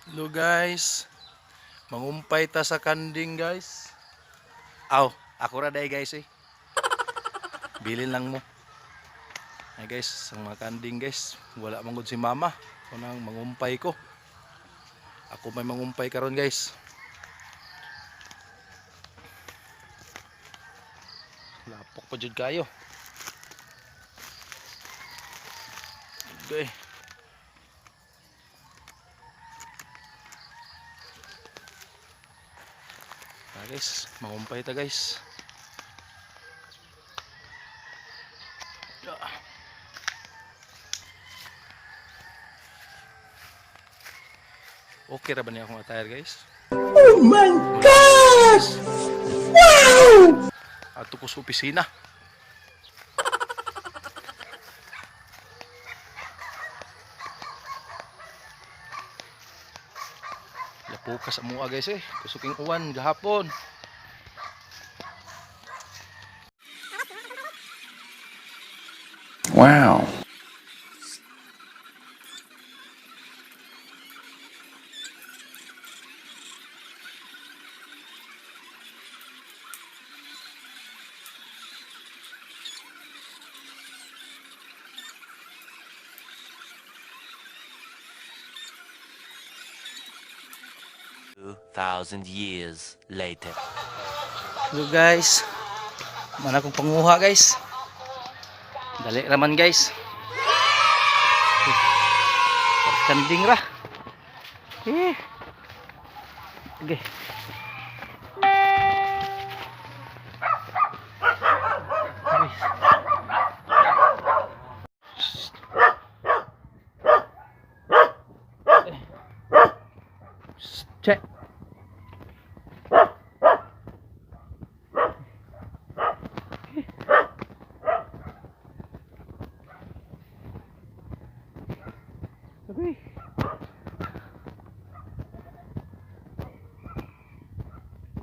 Hello guys. Mangumpay ta sa kanding, guys. Aw, ako ra day, guys, eh. Bilin lang mo. Ay guys, ang mga kanding, guys, wala man gud si mama. Kunang mangumpay ko. Ako may mangumpay karon, guys. Lapok pa jud kayo. Okay. Ah, guys, mangumpay ta, guys. Ah. Okay ra ba niya akong attire, guys? Oh my God! Wow! Ato ko sa opisina. Lapukas sa mua, guys, eh. Kusuking uwan gahapon. Wow. 2,000 years later. Hello guys. Mana akong panguha, guys. Dali raman, guys. Kanding ra. Eh. Okay. Guys. Check. Okay.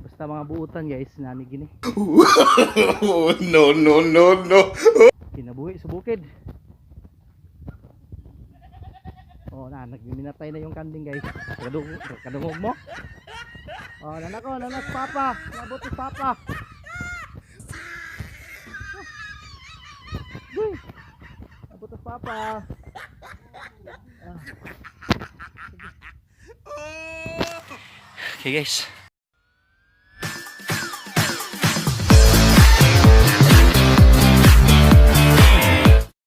Basta mga buutan, guys, nani gini. Oh, no, no, no, no. Kinabuhi sa bukid. Oh, na nagminatay na yung kanding, guys. Kadungog, kadungog mo. Oh, nanak ko, nanak papa. Nabot si papa. Uy. Nabot si papa. Ah. Okay guys.